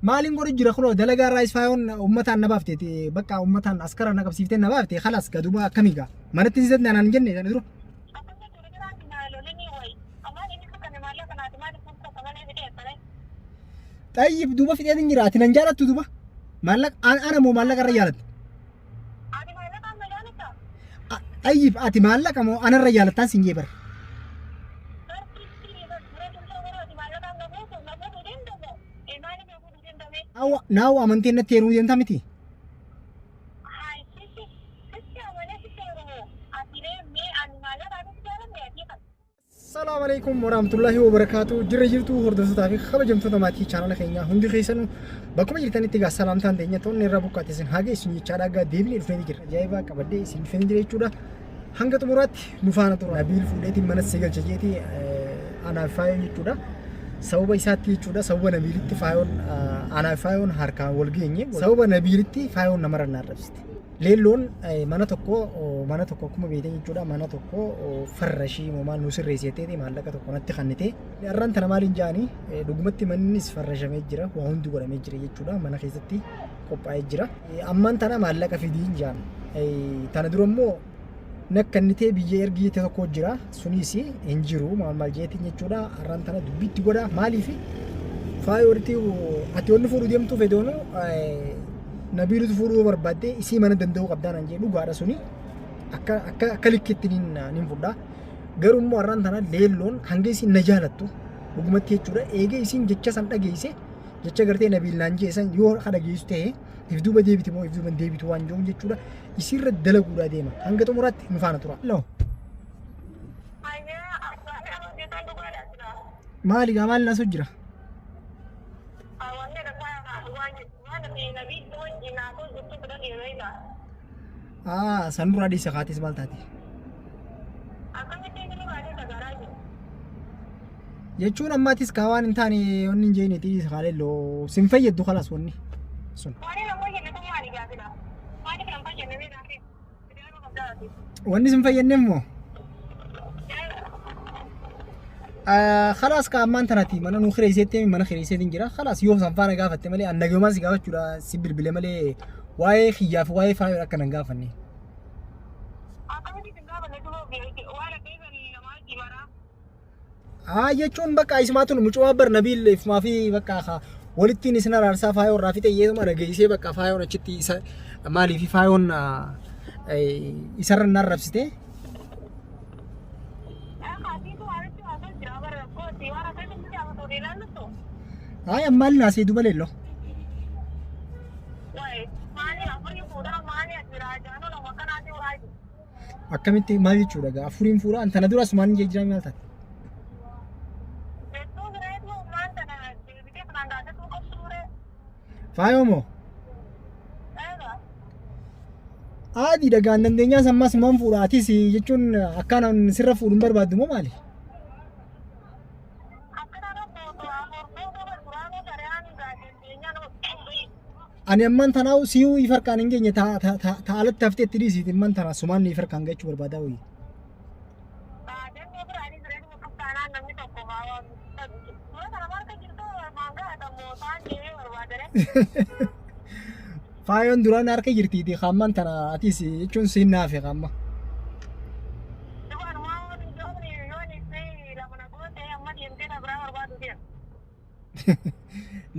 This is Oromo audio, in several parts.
Maaliin godhu jira kunoo dalagaa irraa isfaayoon uummataan na baafteeti bakka uummataan askara na qabsiiftee na baafte kalaas gaduba akkamii gaa manatti si danda'an hin jenne sana dura. Xayyib duuba fixeetiin jira ati nan jaalattu duuba maallaqa ana moo maallaqa irra jaalatta. Xayyib ati maallaqa moo anarra jaalattaan siin jee bara. Naawu amanteen natti heerumuu deemtaa miti. Assalamu alaikum warahmatullahi wabarakatuh. Jirra jirtu hordoftootaa fi kabajamtoota maatii chaanala keenyaa hundi keessanuu bakkuma jirtanitti egaa salaamtaan teenya toonni irraa buqqaate isin haa geessu jechaadha. Egaa deebinee dhufnee jirra. Ajaa'ibaa qabadhee isin dhufee jira jechuudha. Hanga xumuraatti nu faana tura. Nabiil fuudheetiin mana si galcha jeeti anaaf faayoon jechuudha. Sababa isaatti jechuudha. Sababa Nabiilitti faayoon anaaf faayoon harkaan wal geenye. Sababa Nabiilitti faayoon namarra na arrabsite. Leelloon mana tokko mana tokko akkuma beektan jechuudha mana tokko farrashii moo maal nu sirreessiteeti maallaqa tokko natti kannite. Har'aan tana maaliin jaanii dhugumatti mannis farrashamee jira waa hundi godhamee jira jechuudha mana keessatti qophaa'ee jira. Ammaan tana maallaqa fidiin jaan. Tana dura immoo nakkannitee biyya ergi jette tokko jira sunis hin jiru maal maal jeetiin jechuudha har'aan tana dubbiitti godha maaliif faaya walitti ati wanni fuudhu deemtuu fedoonu nabiilutu fuudhuu barbaadde isii mana danda'uu qabdaa naan jee dhugaadha suni akka akka akka likkitti nin nin fudha garuu immoo har'aan tana leelloon hanga isiin na jaalattu dhugumatti jechuudha eegee isiin jecha san dhageesse jecha gartee nabiil naan jee san yoo ka dhageessu ta'e if duuba deebiti moo if duuba hin deebitu waan jiruun jechuudha isiirra dalaguudhaa deema hanga xumuraatti nu faana tura. Loo. Maali gaa maali naasuu jira? Aa san duraa dhiisa kaatis maal taate? Jechuun ammaatis kaa waan hin taane wanni hin jeeniti haalelloo sin fayyaddu kalaas wanni sun. Wanni sin fayyadne immoo kalaas kaa ammaan tanati mana nuu kireesseetti mana kireesseetiin jira kalaas yoo san faana gaafatte malee an nagayumaan si gaafachuudha si bilbile malee waa'ee kiyyaa fi waa'ee faayoo akka nan gaafanne. Haa jechuun bakka isumaatu nu mucumaa bar nabiil ifumaa fi bakka haa walittiin isin araarsaa faayoo irraa fixe yeetuma dhageessee bakka faayoon achitti isa maaliif faayoon isarra hin arrabsite. Haa ammaan naasee duba leelloo. Akkamitti maal jechuudha gaa afuriin fuudha an tana dura asumaan hin jijjiirame maal taate? Faayoo moo? Aadii dhagaan dandeenyaa sammaa sumaan fuudha atis jechuun akkaan sirra fuudhu hin barbaaddu moo maali? Ani ammaan tanaa siyuu if harkaan hin geenye ta ta ta ta alatti haftee itti dhiisiiti ammaan tanaa sumaan if harkaan gachuu barbaadaa wayii. Faayoon duraan harka jirtiiti ammaan tana atis jechuun siin naafe amma.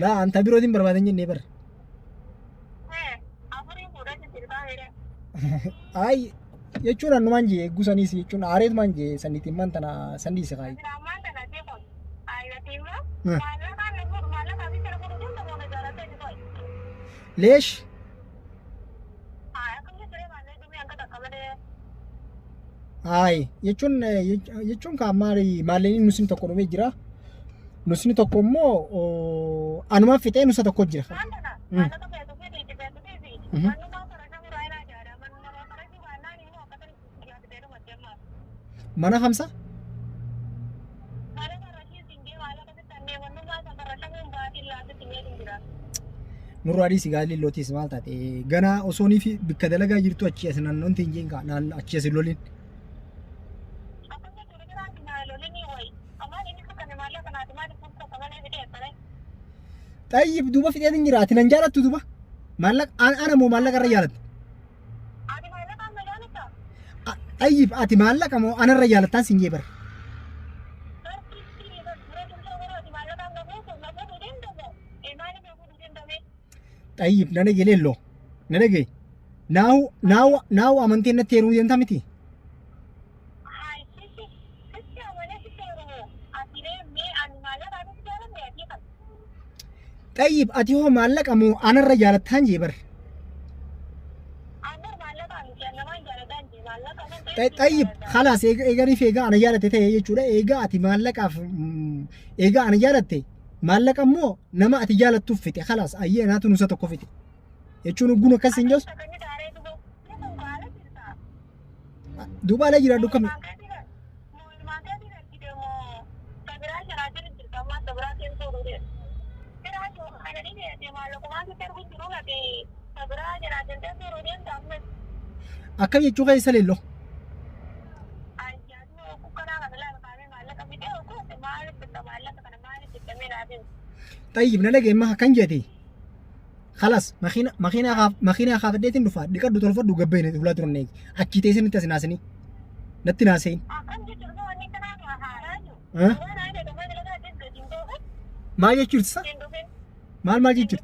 Laa anta birootiin barbaadan jennee bara. Ay jechuun annumaan jee eeguu saniis jechuun aareetumaan jee saniitiin man tana san dhiise kaayi. Leesh Ay jechuun jechuun kaa maali maallaqni nusni tokko dhumee jira. Nusni tokko immoo anumaan fixee nusa tokko jira. Mana hamsa? Nurraa dhiisi gaalli lootiis maal taate ganaa osoo ni fi bikka dalagaa jirtu achii as naannoon hin jeen kaa naannoo achii as hin lolin. Xayyib duuba fixeetiin jira ati nan jaalattu duuba maallaqa ana moo maallaqa irra jaalatta? Xayyib ati maallaqa moo anarra jaalattaan siin jee bara. Xayyib na dhage leelloo na dhage naahu naahu naahu amanteen natti heerumuu deemtaa miti. Xayyib ati hoo maallaqa moo anarra jaalattaan jee bar. Xayyib khalaas eeganiif eegaa ana jaalatte ta'e jechuudha eegaa ati maallaqaaf eegaa ana jaalatte maallaqa immoo nama ati jaalattuuf fixe khalaas ayyee anaatu nusa tokko fixe jechuun ugguun akkas hin jedhu duuba ala jiraadhu kami akkam jechuu keessa leelloo Xayyib na dhagee maha kan jeete Kalas makiina makiinaa kaaf makiinaa kaafadheetiin dhufa dhiqadhu tolfadhu gabbeene ulaa turan eegi achii teessee natti as naasanii natti naaseen. Maal jechuun isa? Maal maal jechuun?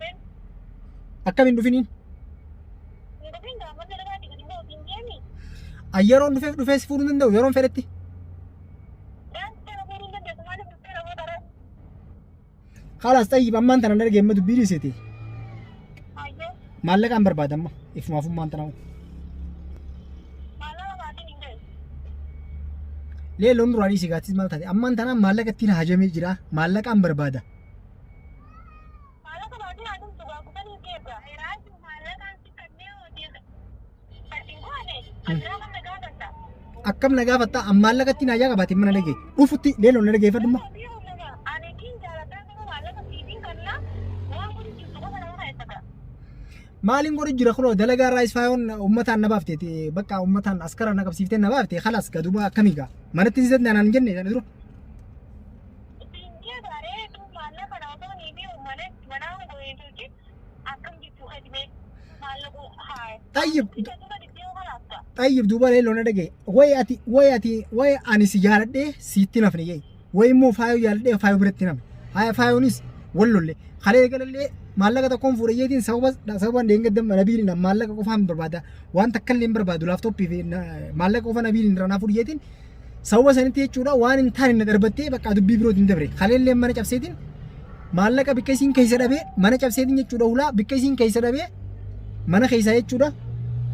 Akkam hin dhufiniin? Yeroon dhufeef dhufee si fuudhuu hin danda'u yeroon fedhetti. Khalas xayyib ammaan tana dargee amma dubbii dhiisiti. Maallaqaan barbaada amma ifumaafummaan tana. Leelloon duraa dhiisi gaattis maal taate ammaan tana maallaqa ittiin hajamee jira maallaqaan barbaada. Akkam na gaafatta an maallaqa ittiin hajaa qabaate mana dhagee dhufutti leelloon na dhageeffadhumma. Maaliin godhu jira kunoo dalagaa irraa isfaayoon uummataan na baafte bakka uummataan askara na qabsiiftee na baafte kalaas gaduba akkamii gaa manatti si danda'an hin jenne sana dura. Xayyib xayyib duuba leelloo na dhagaye way ati way ati way ani si jaaladhee siitti nafne jee way immoo faayoo jaaladhee faayoo biratti nafne haya faayoonis wal lolle kalee galallee maallaqa tokkoon fuudhe jeetiin sababa sababa deengadda nabiiliin maallaqa qofaan barbaada waan takka illee hin barbaadu laaptooppii fi maallaqa qofa nabiiliin irraa naa fuudhe jeetiin sababa sanitti jechuudha waan hin taane na darbattee bakka dubbii birootiin dabre kaleellee mana cabseetiin maallaqa bikka isiin keessa dhabee mana cabseetiin jechuudha hulaa bikka isiin keessa dhabee mana keessaa jechuudha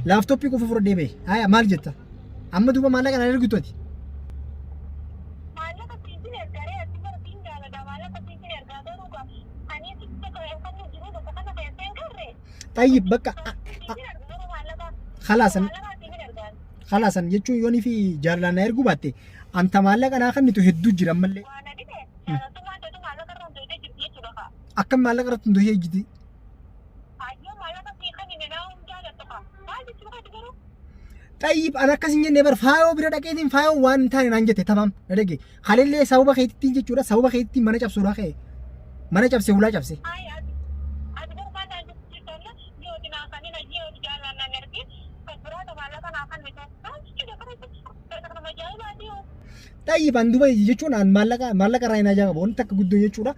laaptooppii qofa fudhadhee bahe haya maal jetta amma duuba maallaqa naan ergitu ati. Maallaqa siin ergaree ati bara siin jaalladha maallaqa siin ergaa garuu gaa ani sitti kan jiru bakka kana keessee hin garree. Xayyib bakka khalaasan khalaasan jechuun yoonii fi jaalalaan na erguu baatte anta maallaqa naa kennitu hedduu jira ammallee. Akkam maallaqa irratti hundoofee jirti. Xayyib an akkas hin jenne bar faayoo bira dhaqeetiin faayoo waan hin taane naan jette tamaam na dhage. Kalellee sababa keetittiin jechuudha sababa keetittiin mana cabsuudhaa ka'e. Mana cabse hulaa cabse. Xayyib an duba jechuun an maallaqa maallaqa irraa hin ajaa qaba wanti takka guddoo jechuudha.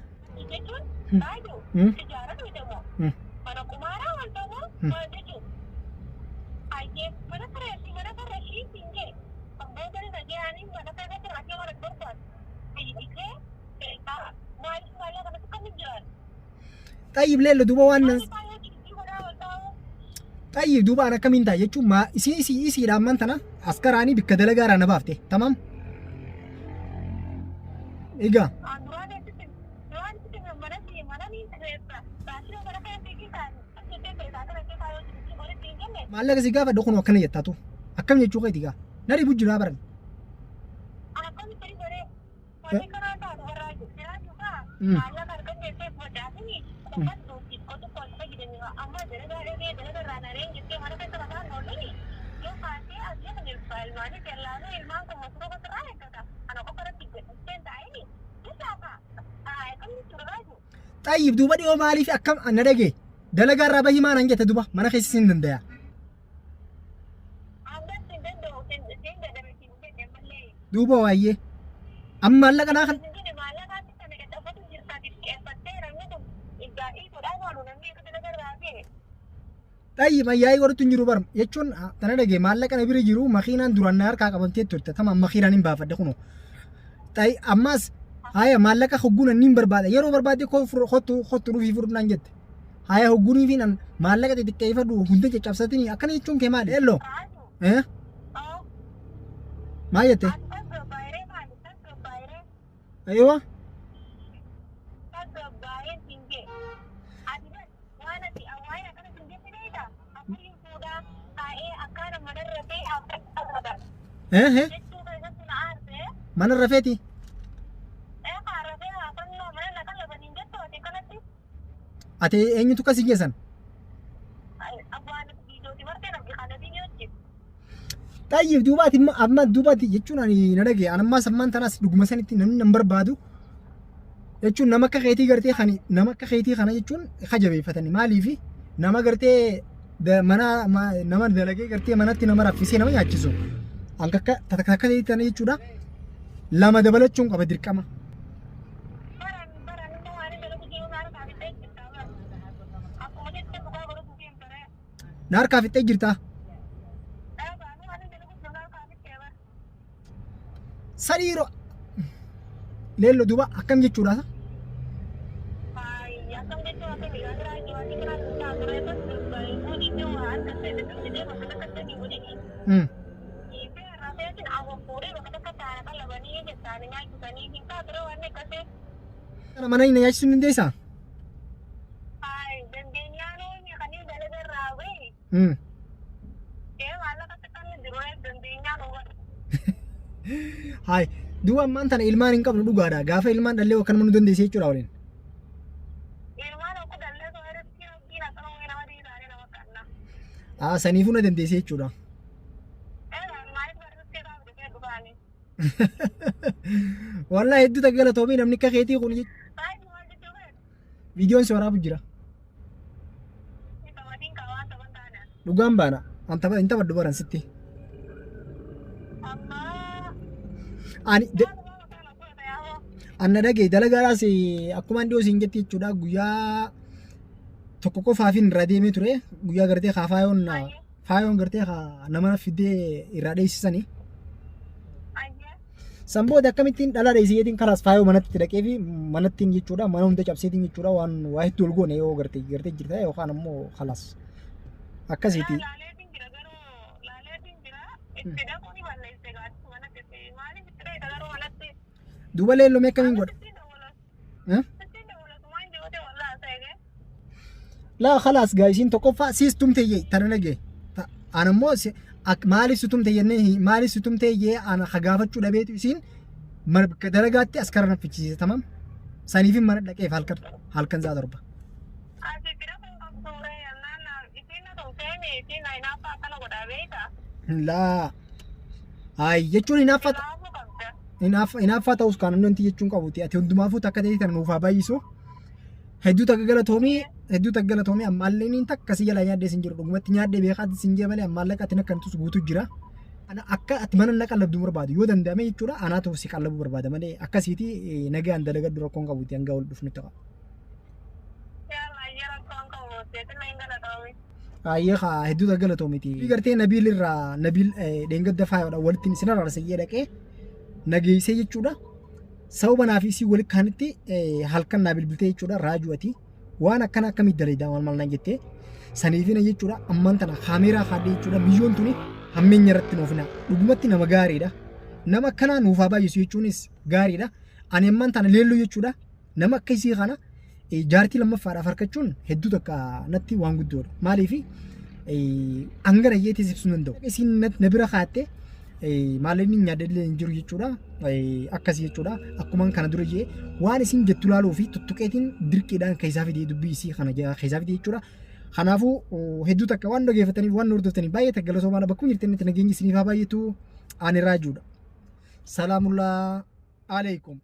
Xayyib leello duba waan nan Xayyib duuba an akkamiin ta'a jechuun maa isii isii isiidha ammaan tana askaraanii bikka dalagaa irraa na baafte tamaam. Egaa maallaqa si gaafadhu kun akkana jettaatu akkam jechuu keeti gaa na dhibu jiraa baran. Xayyib duuba dhiyoo maaliif akkam na dhagee dalagaa irraa bahii maa naan jette duba mana keessa sin danda'a. Duuba waayyee amma maallaqa naa kan Xayyib ayyaa'ii godhutti hin jiru bar jechuun tana dhagee maallaqa na bira jiru makiinaan duraan na harkaa qabamtee turte tama makiinaan hin baafadhe kunoo. Xayi ammas haya maallaqa hogguun anniin barbaada yeroo barbaadde kottu kottu dhufii fudhu naan jette. Haya hogguunii fi nan maallaqa xixiqqeeffadhu hunda caccabsatini akkana jechuun kee maali? Ello. Eh? Maal jette? Aywa. Eh eh. Mana rafeeti? Ati eenyutu kasi geessan? Xayyib duuba ati amma duuba ati jechuun ani na dhagaye an ammaas ammaan tanaas dhuguma sanitti namni nan barbaadu jechuun nama akka keetii gartee kan nama akka keetii kana jechuun kajabeeffatani maaliifi nama gartee mana nama dalagee gartee manatti nama raffisee nama nyaachisu an akka takka takka tana jechuudha lama dabalachuun qaba dirqama. Na harkaa fixxee jirtaa. Sadii yeroo leello duuba akkam jechuudha. Kana mana hin nyaachisuu hin dandeessaa? Hayi duuba ammaan tana ilmaan hin qabnu dhugaadha. Gaafa ilmaan dhallee akkanuma nu dandeesse jechuudha waliin. Aa saniifuu na dandeesse jechuudha. Wallahi hedduu takka galatoomii namni akka keetii kun viidiyoon si waraabu jira. Dhugaan baana. An tapha hin taphadhu baran sitti. Ani an na dhagaye dalagaadhaas akkuma dhiyoo siin jetti jechuudha guyyaa tokko qofaafin irraa deemee ture guyyaa gartee kaa faayoon faayoon gartee kaa nama fiddee irraa dheessisanii. San booda akkamittiin dhalaa dheessiyeetiin kalaas faayoo manatti itti dhaqee fi manattiin jechuudha mana hunda cabseetiin jechuudha waan waa hedduu ol goone yoo gartee gartee jirta yookaan ammoo kalaas akkasiiti. Laaleetiin jira garuu laaleetiin jira itti dhaquu ni balleesse gaachis manatti maaliif itti dhaqe garuu manatti. Duuba leellomee akkamiin godha? Laa khalaas gaa isiin tokkoffaa siis tumte jee tana dhagee. An ammoo maaliif si tumte jennee maaliif si tumte jee ana ka gaafachuu dhabeetu isiin mana bakka dalagaatti askara na fichisiise tamam. Saniifin mana dhaqeef halkan halkan sa'a 7. Laa Hayi jechuun hinaaffaa hinaaffaa ta'us kan namni wanti jechuun qabuti ati hundumaafuu takka ta'e tana nuuf haa baay'isu. Hedduu takka galatoomii hedduu takka galatoomii ammaallee niin takka si jalaa nyaaddee sin jiru dhugumatti nyaaddee beekaatti sin jee malee ammaallee ati akka nutus guutuu jira. Ana akka ati mana na qallabdu barbaadu yoo danda'ame jechuudha anaatu si qallabuu barbaada malee akkasiiti nagaan dalagadhu rakkoon qabuti hanga ol dhufnutti qaba. Ayyee kaa hedduu takka galatoomiti. Gartee Nabiil irraa Nabiil dheengadda faayoodha walitti isin araarsa jee dhaqee nageessee jechuudha. Sababa naa fi isii walitti kaanitti halkan naa bilbiltee jechuudha raajuu ati waan akkana akkamitti dalagdaa maal maal naan jettee saniifina jechuudha ammaan tana kaameeraa kaadhee jechuudha biyyoon tuni hammeenya irratti nuufina dhugumatti nama gaariidha. Nama akkanaa nuuf haa baay'isu jechuunis gaariidha. Ani ammaan tana leelloo jechuudha Nama akka isii kana jaartii lammaffaadhaaf harkachuun hedduu takka natti waan guddoodha. Maaliif hangana yeetis ibsuu hin danda'u. Isiin na bira kaatte maallaqni nyaadallee hin jiru jechuudha. Akkasii jechuudha. Akkumaan kana dura jee waan isiin jettu laaluu fi tuttuqeetiin dirqiidhaan keessaa fidee dubbii isii kana keessaa fidee jechuudha. Kanaafuu hedduu takka waan dhageeffataniif waan hordoftaniif baay'ee takka galatoomaa bakkuma jirtanitti nageenyi isiniif haa baay'atu ani raajuudha. Salaamullaa alaikum.